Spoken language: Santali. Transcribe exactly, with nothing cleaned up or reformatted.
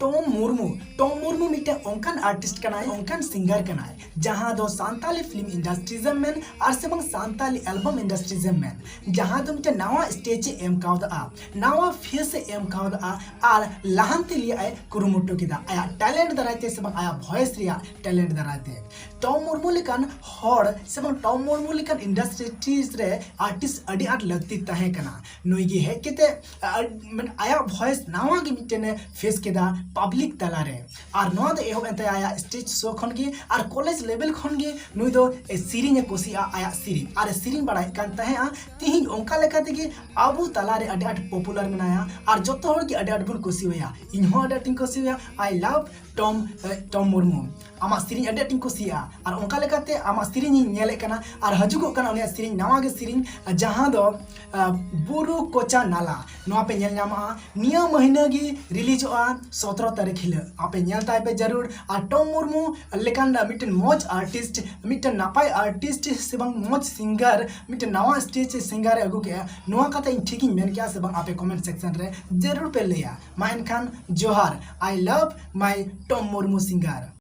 ᱴᱚᱢ ᱢᱩᱨᱢᱩ ᱴᱚᱢ ᱢᱩᱨᱢᱩ ᱢᱤᱫᱴᱮᱱ ᱚᱱᱠᱟᱱ ᱟᱨᱴᱤᱥᱴ ᱠᱟᱱᱟᱭ, ᱚᱱᱠᱟᱱ ᱥᱤᱝᱜᱟᱨ ᱠᱟᱱᱟᱭ, ᱡᱟᱦᱟᱸ ᱫᱚ ᱥᱟᱱᱛᱟᱞᱤ ᱯᱷᱤᱞᱢ ᱤᱱᱰᱟᱥᱴᱨᱤᱡ ᱮᱢ ᱢᱮᱱ ᱟᱨ ᱥᱮ ᱵᱟᱝ ᱥᱟᱱᱛᱟᱞᱤ ᱮᱞᱵᱟᱢ ᱤᱱᱰᱟᱥᱴᱨᱤᱡ ᱮᱢ ᱢᱮᱱ, ᱡᱟᱦᱟᱸ ᱫᱚ ᱢᱤᱫᱴᱮᱱ ᱱᱟᱣᱟ ᱥᱴᱮᱡ ᱮ ᱮᱢ ᱠᱟᱣᱫᱟ, ᱱᱟᱣᱟ ᱯᱷᱮᱥ ᱮ ᱮᱢ ᱠᱟᱣᱫᱟ ᱟᱨ ᱞᱟᱦᱟᱱᱛᱤ ᱨᱮᱭᱟᱜ ᱮ ᱠᱩᱨᱩᱢᱩᱴᱩ ᱠᱮᱫᱟ ᱟᱭᱟᱜ ᱴᱮᱞᱮᱱᱴ ᱫᱟᱨᱟᱭ ᱛᱮ ᱥᱮ ᱵᱟᱝ ᱟᱭᱟᱜ ᱵᱷᱚᱭᱮᱥ ᱨᱮᱭᱟᱜ ᱴᱮᱞᱮᱱᱴ ᱫᱟᱨᱟᱭ ᱛᱮ᱾ ᱴᱚᱢ ᱢᱩᱨᱢᱩ ᱞᱮᱠᱟᱱ ᱦᱚᱲ ᱥᱮ ᱵᱟᱝ ᱴᱚᱢ ᱢᱩᱨᱢᱩ ᱞᱮᱠᱟᱱ ᱤᱱᱰᱟᱥᱴᱨᱤᱡ ᱨᱮ ᱟᱨᱴᱤᱥᱴ ᱟᱹᱰᱤ ᱟᱸᱴ ᱞᱟᱹᱠᱛᱤ ᱛᱟᱦᱮᱸ ᱠᱟᱱᱟ᱾ ᱱᱩᱭ ᱜᱮ ᱦᱮᱡ ᱠᱟᱛᱮ ᱟᱭᱟᱜ ᱵᱷᱚᱭᱮᱥ ᱱᱟᱣᱟ ᱜᱮ ᱢᱤᱫᱴᱮᱱ ᱮ ᱯᱷᱮᱥ ᱠᱮᱫᱟ ᱯᱟᱵᱽᱞᱤᱠ ᱛᱟᱞᱟᱨᱮ᱾ ᱟᱨ ᱱᱚᱣᱟ ᱫᱚ ᱮᱦᱚᱵ ᱮᱱ ᱛᱟᱭᱟ ᱟᱭᱟᱜ ᱥᱴᱮᱡ ᱥᱳ ᱠᱷᱚᱱ ᱜᱮ, ᱟᱨ ᱠᱚᱞᱮᱡᱽ ᱞᱮᱵᱮᱞ ᱠᱷᱚᱱ ᱜᱮ ᱱᱩᱭ ᱫᱚ ᱮ, ᱥᱮᱨᱮᱧ ᱮ ᱠᱩᱥᱤᱭᱟᱜᱼᱟ, ᱟᱭᱟᱜ ᱥᱮᱨᱮᱧ ᱟᱨ ᱮ ᱥᱮᱨᱮᱧ ᱵᱟᱲᱟᱭᱮᱫ ᱠᱟᱱ ᱛᱟᱦᱮᱸᱜᱼᱟ᱾ ᱛᱤᱦᱤᱧ ᱚᱱᱠᱟ ᱞᱮᱠᱟ ᱛᱮᱜᱮ ᱟᱵᱚ ᱛᱟᱞᱟᱨᱮ ᱟᱹᱰᱤ ᱟᱸᱴ ᱯᱚᱯᱩᱞᱟᱨ ᱢᱮᱱᱟᱭᱟ ᱟᱨ ᱡᱚᱛᱚ ᱦᱚᱲ ᱜᱮ ᱟᱹᱰᱤ ᱟᱸᱴ ᱵᱚᱱ ᱠᱩᱥᱤᱣᱟᱭᱟ᱾ ᱤᱧ ᱦᱚᱸ ᱟᱹᱰᱤ ᱟᱸᱴᱤᱧ ᱠᱩᱥᱤᱣᱟᱭᱟ᱾ I love ᱴᱚᱢ ᱮ, ᱴᱚᱢ ᱢᱩᱨᱢᱩ᱾ ᱟᱢᱟᱜ ᱥᱮᱨᱮᱧ ᱟᱹᱰᱤ ᱟᱸᱴᱤᱧ ᱠᱩᱥᱤᱭᱟᱜᱼᱟ᱾ ᱟᱨ ᱚᱱᱠᱟ ᱞᱮᱠᱟᱛᱮ ᱟᱢᱟᱜ ᱥᱮᱨᱮᱧ ᱤᱧ ᱧᱮᱞᱮᱫ ᱠᱟᱱᱟ ᱟᱨ ᱦᱤᱡᱩᱜᱚᱜ ᱠᱟᱱᱟ ᱩᱱᱤᱭᱟᱜ ᱥᱮᱨᱮᱧ, ᱱᱟᱣᱟ ᱜᱮ ᱥᱮᱨᱮᱧ, ᱡᱟᱦᱟᱸ ᱫᱚ ᱟ, ᱵᱩᱨᱩ ᱠᱚᱪᱟ ᱱᱟᱞᱟ, ᱱᱚᱣᱟ ᱯᱮ ᱧᱮᱞ ᱧᱟᱢᱚᱜᱼᱟ᱾ ᱱᱤᱭᱟᱹ ᱢᱟᱹᱦᱱᱟᱹ ᱜᱮ ᱨᱤᱞᱤᱡᱚᱜᱼᱟ ᱥᱚᱛᱨᱚ ᱛᱟᱹᱨᱤᱠᱷ ᱦᱤᱞᱳᱜ᱾ ᱟᱯᱮ ᱧᱮᱞ ᱛᱟᱭ ᱯᱮ ᱡᱟᱹᱨᱩᱲ᱾ ᱟᱨ ᱴᱚᱢ ᱢᱩᱨᱢᱩ ᱞᱮᱠᱟᱱ ᱢᱤᱫᱴᱮᱱ ᱢᱚᱡᱽ ᱟᱨᱴᱤᱥᱴ, ᱢᱤᱫᱴᱮᱱ ᱱᱟᱯᱟᱭ ᱟᱨᱴᱤᱥᱴ ᱥᱮ ᱵᱟᱝ ᱢᱚᱡᱽ ᱥᱤᱝᱜᱟᱨ, ᱢᱤᱫᱴᱮᱱ ᱱᱟᱣᱟ ᱥᱴᱮᱡ ᱥᱤᱝᱜᱟᱨ ᱮ ᱟᱹᱜᱩ ᱠᱮᱜᱼᱟ, ᱱᱚᱣᱟ ᱠᱟᱛᱷᱟ ᱤᱧ ᱴᱷᱤᱠᱤᱧ ᱢᱮᱱ ᱠᱮᱜᱼᱟ ᱥᱮ ᱵᱟᱝ? ᱟᱯᱮ ᱠᱚᱢᱮᱱᱴ ᱥᱮᱠᱥᱚᱱ ᱨᱮ ᱡᱟᱹᱨᱩᱲ ᱯᱮ ᱞᱟᱹᱭᱟ᱾ ᱢᱟ ᱮᱱᱠᱷᱟᱱ ᱡᱚᱦᱟᱨ, I love my Tom Murmu singer.